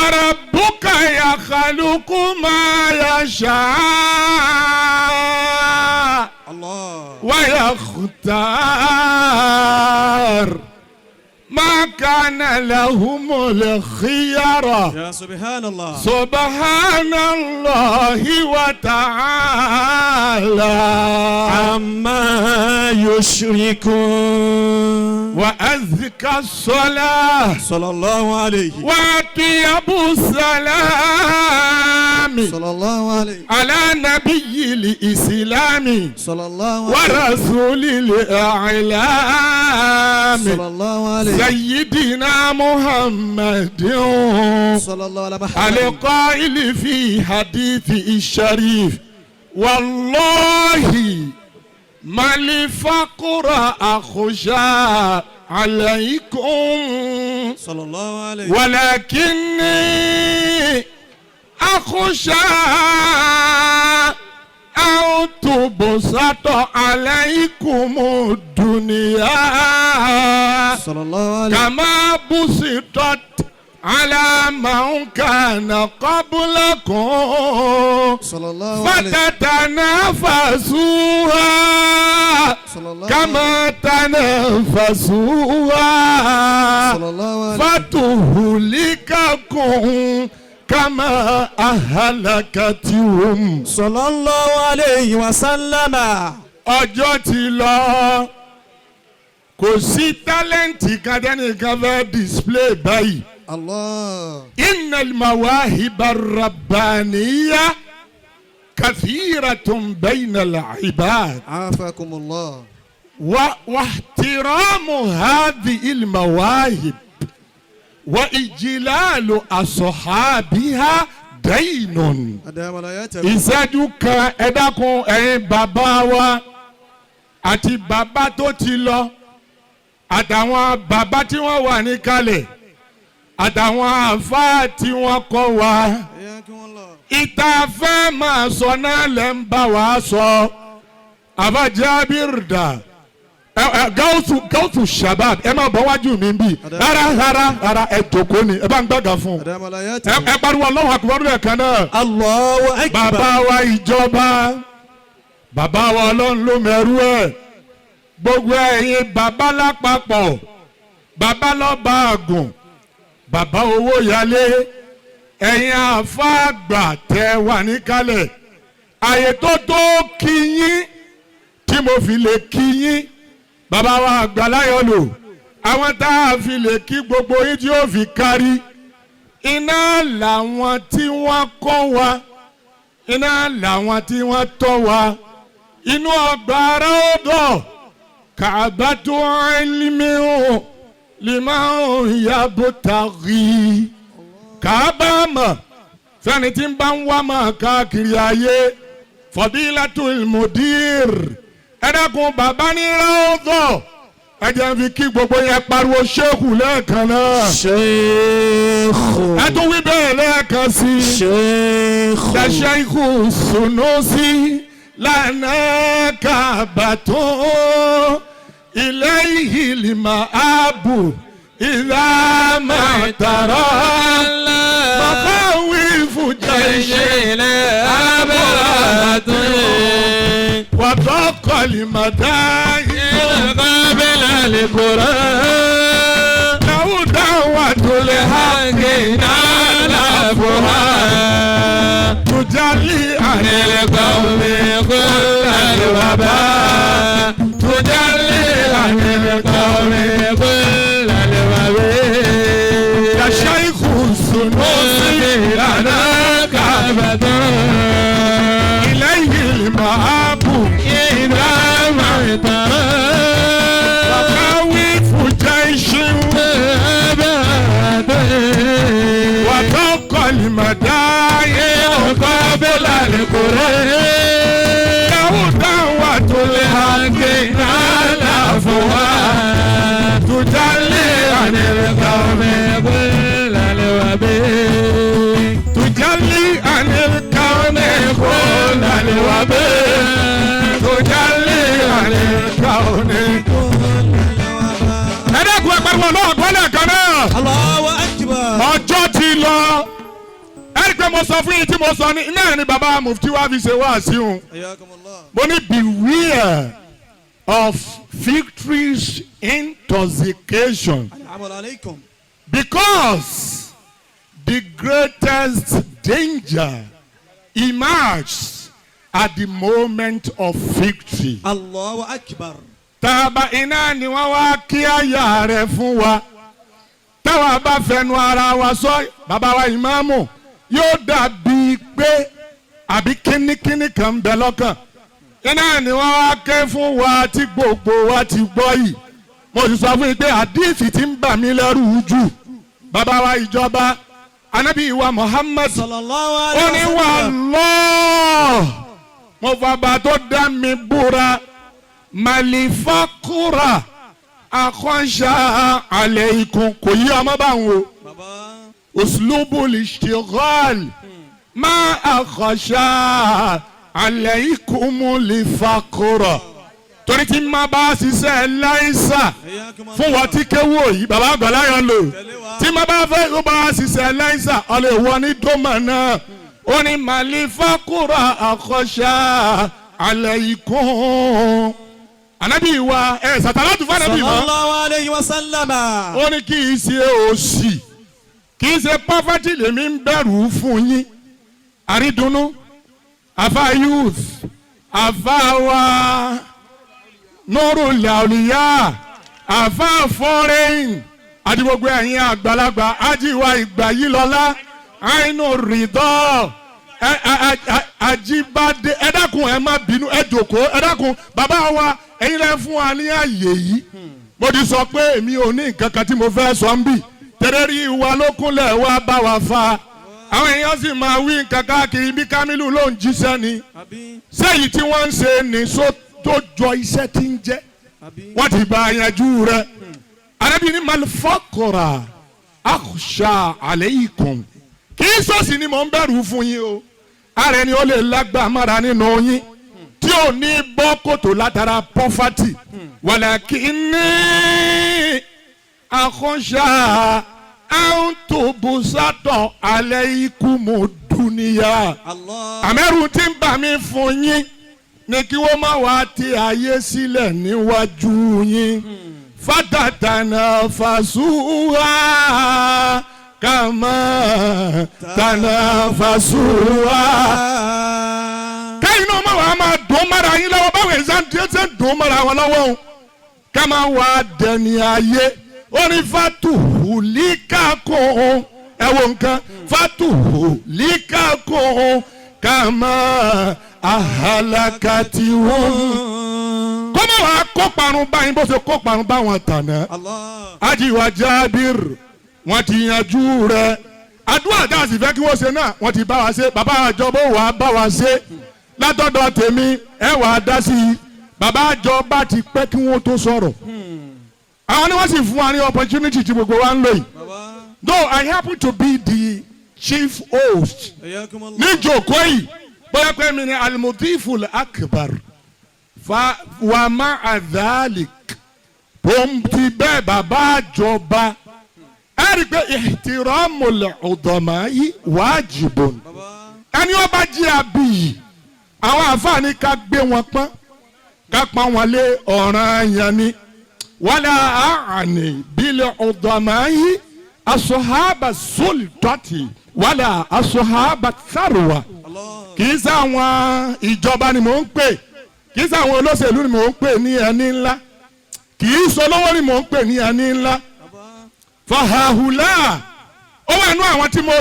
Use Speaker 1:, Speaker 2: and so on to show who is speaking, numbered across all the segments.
Speaker 1: وربك يخلق ما يشاء
Speaker 2: الله
Speaker 1: ويختار ما كان لهم الخيار.
Speaker 2: يا سبحان الله.
Speaker 1: سبحان الله وتعالى
Speaker 2: عما يشركون.
Speaker 1: وأزكى الصلاة
Speaker 2: صلى الله عليه
Speaker 1: وأطيب السلام
Speaker 2: صلى الله عليه
Speaker 1: على نبي الإسلام
Speaker 2: صلى الله عليه
Speaker 1: ورسول الإعلام
Speaker 2: صلى الله عليه
Speaker 1: سيدنا محمد
Speaker 2: صلى الله على محمد
Speaker 1: القائل في حديثه الشريف: والله ما الفقر أخشى عليكم
Speaker 2: صلى الله عليه
Speaker 1: ولكني أخشى أن تبسط عليكم الدنيا
Speaker 2: صلى الله عليه
Speaker 1: كما بسطت على من كان قبلكم
Speaker 2: صلى الله عليه
Speaker 1: فتتنافسوها
Speaker 2: صلى الله
Speaker 1: كما تنافسوها
Speaker 2: صلى الله عليه
Speaker 1: فتهلككم كما أهلكتهم.
Speaker 2: صلى الله عليه وسلم.
Speaker 1: Ọjọ́ ti lọ, kò sí talent kan tẹ́nìkan fẹ́ display báyìí.
Speaker 2: الله
Speaker 1: إن المواهب الربانية كثيرة بين العباد.
Speaker 2: عافاكم الله.
Speaker 1: واحترام هذه المواهب وإجلال أصحابها دين.
Speaker 2: أدام لا يتم.
Speaker 1: Ìṣẹ́jú kan, ẹ dákun, ẹ̀yin bàbá wa àti bàbá tó ti lọ àtàwọn bàbá tí wọ́n wà níkàlẹ̀ àtàwọn àáfàá tí wọ́n kọ́ wa,
Speaker 2: حياكم الله.
Speaker 1: ìta fẹ́ máa sọ náà lẹ́ ń bá wa sọ. Àbá Jábìrì dà, ẹ ẹ gáúsù gáúsù shabab, ẹ máa bọ́ wájú mi bí. Rárá, rárá, rárá, ẹ jòkó ni, ẹ bá ń gbàgà fún un.
Speaker 2: أدام لا
Speaker 1: Ẹ
Speaker 2: يتم.
Speaker 1: ẹ pariwo Allahu Akbar lẹ́ẹ̀kan náà.
Speaker 2: الله أكبر.
Speaker 1: Bàbá wa ìjọba, bàbá wa, Ọlọ́run ló mẹ́rú ẹ̀. Gbogbo ẹ̀yin bàbá lápapọ̀, bàbá lọ́ba àgùn, bàbá owó yálé, ẹ̀yin àfáàgbà tẹ wà níkàlẹ̀, àyè tó tó kí yín tí mo fi lè kí yín, bàbá wa àgbàláyọ̀ lò, àwọn tá a fi lè kí gbogbo yín tí ó fi kárí iná làwọn tí wọ́n kọ́ wa, iná làwọn tí wọ́n tọ́ wa. Inú ọgbà ráúdọ̀ كعبة علم لمن يبتغي, kàábà fẹ́ni tí ń bá ń wá máa káàkiri ayé. فضيلة المدير, ẹ dákun, bàbá ní ráúdọ̀, ẹ jẹ́ n fi kí gbogbo yẹn. Pariwo ṣéèkù lẹ́ẹ̀kan náà.
Speaker 2: شيخ.
Speaker 1: Ẹ tún wí bẹ́ẹ̀ lẹ́ẹ̀kan sí i.
Speaker 2: شيخ.
Speaker 1: الشيخ السنوسي لنا كعبة إليه المآب إذا ما ترى مخاوف جيش أبرهة وضاق المدائن
Speaker 3: قبل القرآن
Speaker 1: له دعوة الحق
Speaker 3: نالفها
Speaker 1: تجلي عن
Speaker 3: القوم كل الوباء، تجلي عن القوم كل الوباء.
Speaker 1: يا شيخ السنوسي
Speaker 3: لنا كعبة
Speaker 1: إليه المآب
Speaker 3: إذا ما ترى
Speaker 1: مخاوف جيش وفوق المدائن
Speaker 3: قبل القرآن
Speaker 1: له دعوة الحق
Speaker 3: نالفها
Speaker 1: تجلي عن
Speaker 3: القوم
Speaker 1: القوم
Speaker 3: كل الوباء
Speaker 1: تجلي عن الكون كل الوباء، تجلي عن الكون. Ẹ dákun, ẹ pariwo náà gbọ́dọ̀ kan náà.
Speaker 2: الله أكبر.
Speaker 1: Ọjọ́ ti lọ. pé mo sọ fún yín tí mo sọ ní náà ni bàbá mufti wa fi ṣe wáàsí òun.
Speaker 2: حياكم الله.
Speaker 1: Mo ní, beware of victories intoxication,
Speaker 2: العمل عليكم.
Speaker 1: Because the greatest danger emerges at the moment of victory.
Speaker 2: الله أكبر.
Speaker 1: Tàbá iná ni wọ́n wá kí àyà rẹ̀ fún wa, táwa bá fẹnu ara wa sọ, bàbá wa ìmáàmù, yóò dàbí pé àbí kínníkínní kan ń bẹ lọ́kàn. Iná ni wọ́n wá ké fún wa tí gbogbo wa ti gbọ́ yìí. Mo sì sọ fún yín pé àdífì ti ń bà mí lẹ́rù jù, bàbá wa ìjọba, anabi wa Muhammad,
Speaker 2: صلى الله
Speaker 1: ó
Speaker 2: عليه
Speaker 1: ní wà
Speaker 2: وسلم.
Speaker 1: lọ́ọ̀, mo fọba tó dá mi búra, ما الفقر أخشى عليكم. Kò yí ọmọ báwọn o.
Speaker 2: Bàbá.
Speaker 1: أسلوب الاشتغال، ما أخشى عليكم الفقر, torí tí má bá ṣiṣẹ́ láìsà
Speaker 2: حياكم الله.
Speaker 1: fún wọn tí kéwò yìí, bàbá àgbàláyọ̀ lò, tí má bá fẹ́ kó bá ṣiṣẹ́ láìsà ọ̀lẹ́ ìwọ ní dọ́mà náà. Ó ní ما الفقر أخشى عليكم. Ànábì wa ẹ sàtàlátù fún ànábì
Speaker 2: صلى
Speaker 1: mọ́.
Speaker 2: الله عليه وسلم.
Speaker 1: Ó ní kì í ṣe òṣì, kì í ṣe poverty lèmi ń bẹ̀rù fún yín. Àrídùnnú, àfa youth, àfa wa nuru làlùyà, àfa foreign, àti gbogbo ẹ̀yin àgbàlagbà ajíwa ìgbà yìí lọ́lá àìnú rìdọ́ àjíbádé. Ẹ dákun, ẹ má bínú, ẹ jòkó, ẹ dákun. Bàbá wa, ẹ̀yin lẹ fún wa ní àyè yìí. Mo ti sọ pé èmi ò ní nǹkan kan tí mo fẹ́ sọ ń bì tẹ́lẹ̀rí wa ló kúnlẹ̀ wá bá wa fa. Àwọn èèyàn sì máa wí nǹkan káàkiri bí Kamilu ló ń jíṣẹ́ ni.
Speaker 2: Àbí.
Speaker 1: Sẹ́yìn tí wọ́n ń ṣe ní so tó jọ iṣẹ́ tí ń jẹ́.
Speaker 2: Àbí.
Speaker 1: Wọ́n ti bá a yanjú rẹ̀. Arábìnrin ما الفقر أخشى عليكم, kì í sọ̀sì ni mò ń bẹ̀rù fún yín o. Ara ẹni ó lè lágbàmára nínú yín tí ò ní bọ́ kòtò látara poverty. ولكني أخشى أن تبسط عليكم الدنيا.
Speaker 2: Allah.
Speaker 1: Àmẹ́rù tí ń bà mí fún yín ni kí wọ́n má wá ti ayé sílẹ̀ níwájú yín. فتتنافسوها كما تنافسوها. Kẹ́yìn náà má wàá máa dùn mọ́ra yín lọ́wọ́ báwo ẹ̀sán tí ó ṣe ń dùn mọ́ra wọn lọ́wọ́ o, ká máa wá dẹni ayé. Ó ní فتهلككم, ẹ wo nǹkan, فتهلككم كما أهلكتهم, kó má wàá kó parun báyìí bó ṣe kó parun báwọn tànà.
Speaker 2: Allah.
Speaker 1: Ajiwa Jábìr, wọ́n ti yanjú rẹ̀. Àdúrà tá a sì fẹ́ kí wọ́n ṣe náà, wọ́n ti bá wa ṣe. Bàbá àjọbọ̀ wà bá wa ṣe. Látọ̀dọ̀ tèmi, ẹ wà á dá sí i. Bàbá àjọba ti pẹ́ kí wọ́n tó sọ̀rọ̀. Àwọn ni wọ́n sì fún wa ní opportunity tí gbogbo wa ń lò yìí.
Speaker 2: Bàbá.
Speaker 1: Though I happen to be the chief host
Speaker 2: حياكم الله.
Speaker 1: ní jòkó yìí, bóyá pé mi ni المضيف الأكبر, fa ومع ذلك, tó ń ti bẹ́ẹ̀, bàbá àjọba, ẹ rí i pé احترام العظماء واجب.
Speaker 2: Bàbá.
Speaker 1: Ẹni ó bá jí abiyì, àwọn àfààní ká gbé wọn pọ́n, ká pọ́n wọn lé, ọ̀ràn yẹn ni. ولا أعني بالعظماء أصحاب السلطة ولا أصحاب الثروة.
Speaker 2: Allah.
Speaker 1: Kì í sáwọn ìjọba ni mò ń pè, kì í sáwọn olóṣèlú ni mò ń pè ní ẹni ńlá, kì í sọlọ́wọ́ ni mò ń pè ní ẹni ńlá.
Speaker 2: Bàbá.
Speaker 1: فهؤلاء, ó wà nú àwọn tí mo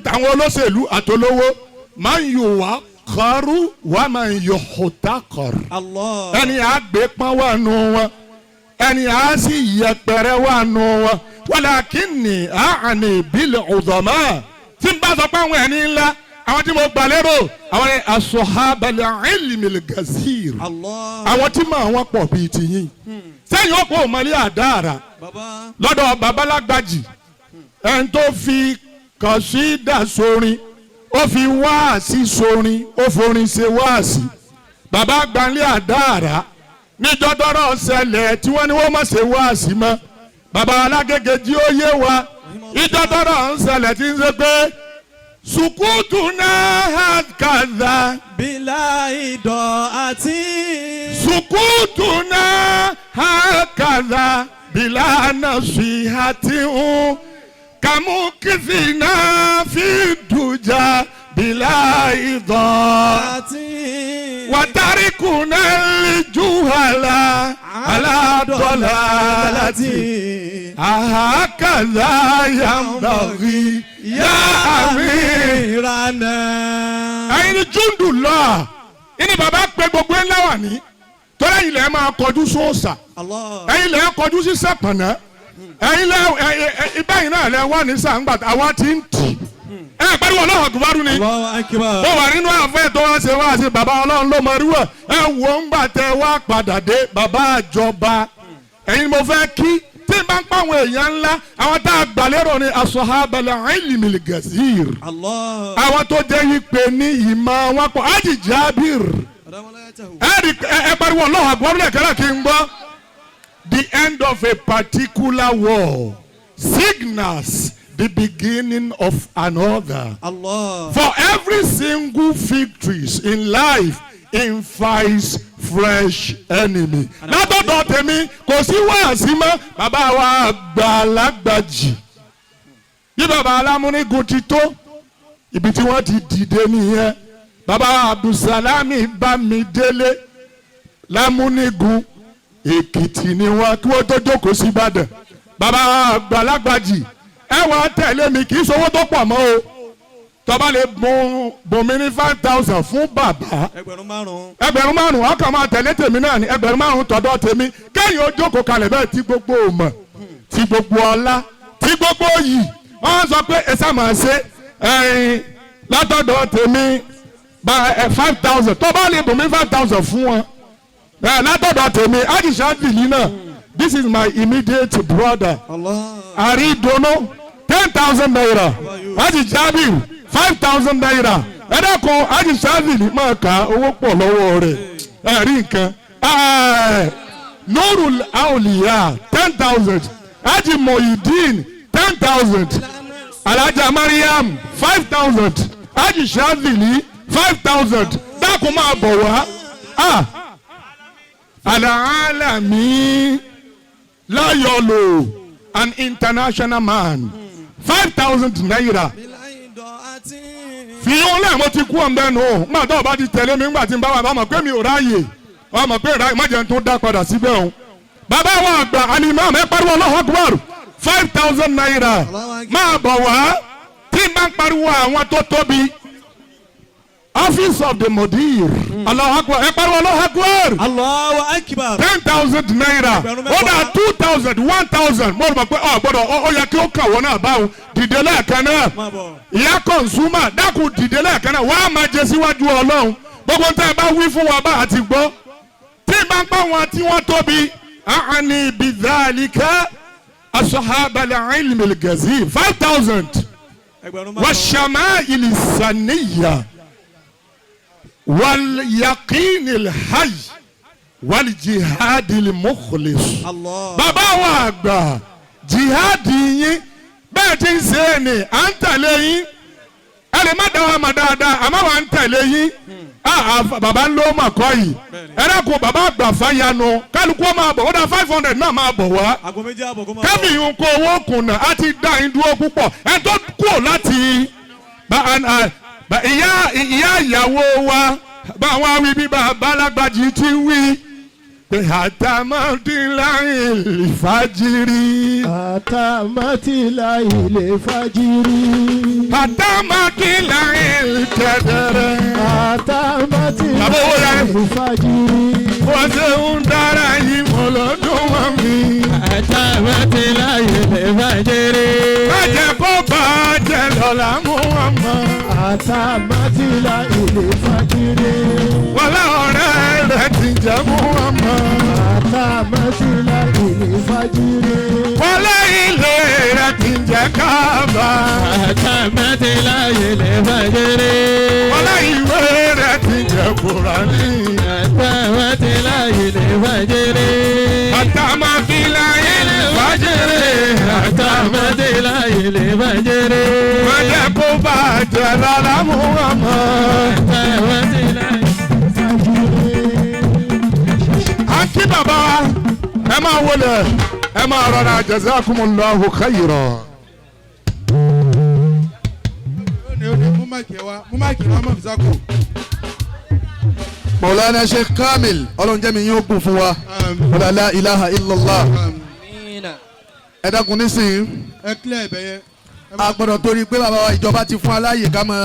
Speaker 1: àwọn olóṣèlú àtolówó من يوقر ومن يحتقر.
Speaker 2: Allah.
Speaker 1: Ẹni àgbẹ̀pọ̀n wà nù wọn, ẹni à sì yẹpẹrẹ wà nù wọn. ولكني أعني بالعظماء, tí n bá sọ pé àwọn ẹni ńlá, àwọn tí mo gbà lérò, àwọn ni أصحاب العلم الغزير.
Speaker 2: Allah.
Speaker 1: Àwọn tí màá wọn pọ̀ bíi tiyín sẹ́yìn ó kó òmọ̀lẹ́ àdáàrà.
Speaker 2: Bàbá.
Speaker 1: Lọ́dọ̀ babalágbàjì, ẹni tó fi kọ̀sídà sórin, ó fi wáàsí sórin, ó forin ṣe wáàsí. Bàbá gbanlé àdáàrà níjọ́ tọ́rọ̀ ṣẹlẹ̀ tí wọ́n ní wọ́n má ṣe wáàsí mọ́. Bàbá alágége jí ó yé wa ìjọ́ tọ́rọ̀ ń ṣẹlẹ̀ tí ń ṣe pé Sukutuna hakaza.
Speaker 2: Bila idọ̀àtì.
Speaker 1: Sukutuna hakaza bila nasihatin kamukifina fi duja bila idọ.
Speaker 2: Àti.
Speaker 1: Watarikuna lijuhala ala dalalati. Ahakaza yambaghi ya amin.
Speaker 2: Ìrànà.
Speaker 1: Ẹ̀yin ni júndù lọ ìní bàbá pé gbogbo ńlá wà ní tọ́lá yìí lẹ́ẹ̀ máa kọjú sóòsà.
Speaker 2: Allah.
Speaker 1: Ẹ̀yin lẹ́ẹ̀ kọjú sí sẹ́pọ̀nà. Ẹ̀yin lẹ́ẹ̀ ibà yìí náà lẹ́ẹ̀ wà ní sàǹgbà àwa ti ń tì. Ẹ pariwo Allahu Akbar ni.
Speaker 2: Allahu akbar.
Speaker 1: Ó wà nínú àfẹ́ tó wá ṣe wá sí bàbá ọlọ́run ló mọ irú ẹ̀. Ẹ wò ń gbà tẹ wá padà dé bàbá àjọba. Ẹ̀yin mo fẹ́ kí tí n bá ń pa àwọn èèyàn ńlá àwọn tá a gbà lérò ni as-sahabal ilmil gazir.
Speaker 2: Allah.
Speaker 1: Àwọn tó jẹ́ ìpè ní ìmọ̀ wọn pọ̀ Haji Jabir. Ẹ ẹ pariwo Allahu Akbar lẹ́ẹ̀kan kí n gbọ́. The end of a particular war signals the beginning of another.
Speaker 2: Allah.
Speaker 1: For every single victory in life invites fresh enemy. Látọ̀dọ̀ tèmi kò sí wáàsí mọ́ bàbá wa àgbàlagbàjì. Bí bàbá alámúnigun ti tó, ibi tí wọ́n ti dìde nìyẹn. Bàbá wa Abdulsalami Bámidélé lámúnigun Èkìtì ni wọ́n kí wọ́n tó jókòó sí Ìbàdàn. Bàbá wa àgbàlagbàjì ẹ wàá tẹ̀lé mi, kì í ṣowó tó pọ̀ mọ́ o. Tọ́ba lè bùn mi ní 5,000 fún bàbá.
Speaker 2: 5,000.
Speaker 1: 5,000 ọkàn máa tẹ̀lé tèmi náà ní 5,000 tọ̀dọ̀ tèmi. Kẹ́yìn ó jókòó kalẹ̀ bẹ́ẹ̀ tí gbogbo òmọ̀ tí gbogbo ọlá tí gbogbo yìí wọ́n sọ pé ẹ sá máa ṣe ẹ̀yìn látọ̀dọ̀ tèmi bá ẹ 5,000. Tọ́ba lè bùn mí 5,000 fún wọn ẹ látọ̀dọ̀ tèmi. Adìsá bìlí náà, this is my immediate brother.
Speaker 2: Allah.
Speaker 1: Àrídùnnú ₦10,000, Haji Jabir ₦5,000. Ẹ dákun, Haji Jabir máa kà owó pọ̀ lọ́wọ́ rẹ̀. Ẹ rí nǹkan Nurul Auliya 10,000, Haji Moyideen 10,000, Alhaja Mariam 5,000, Haji Shazili 5,000. Dákun máa bọ̀ wá. Ah, Alaalami Láyọ̀lò, an international man, ₦5,000.
Speaker 2: Bila idọ̀àtì.
Speaker 1: Fi ó lẹ́ mo ti kú ọ̀nbẹ nù o. Nígbà tó o bá ti tẹ̀lé mi nígbà tí n bá wà bá mọ̀ pé mi ò ráàyè ọ mọ̀ pé ráàyè má jẹun tó dá padà síbẹ̀ o. Bàbá wa àgbà alimam, ẹ pariwo Allahu Akbar, ₦5,000 máa bọ̀ wá. Tí n bá ń pariwo àwọn tó tóbi, office of the mudir, Allahu Akbar, ẹ pariwo Allahu Akbar.
Speaker 2: Allahu akbar.
Speaker 1: ₦10,000 ó dà 2,000, 1,000. Mo rò pé ọ gbọ́dọ̀ ó yẹ kí ó kà wọ́n náà báwọn dìde lẹ́ẹ̀kan náà.
Speaker 2: Máa bọ̀.
Speaker 1: Ìyá consumer, dákun dìde lẹ́ẹ̀kan náà wàá máa jẹ síwájú ọlọ́run. Gbogbo tẹ́ ẹ bá wí fún wa bá a ti gbọ́. Tí n bá ń pa wọn tí wọ́n tóbi àní bidhalika as-sahaba al-ilmi al-gazir 5,000.
Speaker 2: 5,000.
Speaker 1: والشمائل السنية واليقين الحي والجهاد المخلص.
Speaker 2: Allah.
Speaker 1: Bàbá wa àgbà, jihadi yín bẹ́ẹ̀ tí ń ṣe é ni à ń tẹ̀lé yín. Ẹ lè má dá wa mọ̀ dáadáa àmọ́ wa ń tẹ̀lé yín. Ah, ah, bàbá ń lọ mà kọ́ yìí. Ẹ dákun, bàbá àgbà fáyanu kálukú ó máa bọ̀. Ó dá 500 náà máa bọ̀ wá.
Speaker 2: 2:30 kó máa bọ̀.
Speaker 1: Kẹ́mi ń kó owó kùnà á ti dá yín dúró púpọ̀. Ẹ tó kúrò láti bá ìyá ìyàwó wa báwọn wí bí bàbá alágbàjì ti wí pé àtàmọ́dínláì fàjìrì.
Speaker 3: Àtàmátìlá ilé fàjírí.
Speaker 1: Àtàmọ́dínláì kẹdẹrẹ.
Speaker 3: Àtàmátìlá
Speaker 1: Bàbá owó yẹn.
Speaker 3: ilé fàjírí.
Speaker 1: Wọ́n ṣe ń dára yìí mọ́ lọ́dún wọn mi.
Speaker 3: Àtàmátìlá ilé fàjírí.
Speaker 1: Má jẹ́ kó bàjẹ́ lọ́la mú wọn mọ́.
Speaker 3: Àtàmátìlá ilé fàjírí.
Speaker 1: Wọ́n láwọn ọ̀rẹ́ rẹ̀ ti jẹ́ mú wọn mọ́.
Speaker 3: Àtàmátìlá ilé fàjírí.
Speaker 1: Wọ́n lé ilé rẹ̀ ti jẹ́ káàbà.
Speaker 3: Àtàmátìlá ilé fàjírí.
Speaker 1: Wọ́n lé ìwé rẹ̀ ti jẹ́ Kùránì.
Speaker 3: Àtàmátìlá ilé fàjírí.
Speaker 1: Àtàmátìlá ilé fàjìrì.
Speaker 3: Àtàmátìlá ilé fàjírí.
Speaker 1: Má jẹ́ kó bàjẹ́. Tẹ̀lára Muhammad. À ń kí bàbá ẹ máa wọlé ẹ máa rọra jazakumullahu khayran.
Speaker 4: Ó ní mú máìkì ẹ wá, mú máìkì wá, mọ̀ fisako.
Speaker 5: Maulana Sheikh Kamil, ọlọ́run jẹ́ mi yín ó gùn fún wa.
Speaker 4: Àmín.
Speaker 5: La ilaha illallah.
Speaker 4: Àmín.
Speaker 5: Ẹ dákun nísìnyí.
Speaker 4: Ẹ clear ibẹ̀ yẹn.
Speaker 5: A gbọ́dọ̀ torí pé bàbá wa ìjọba ti fún aláyè ká máa.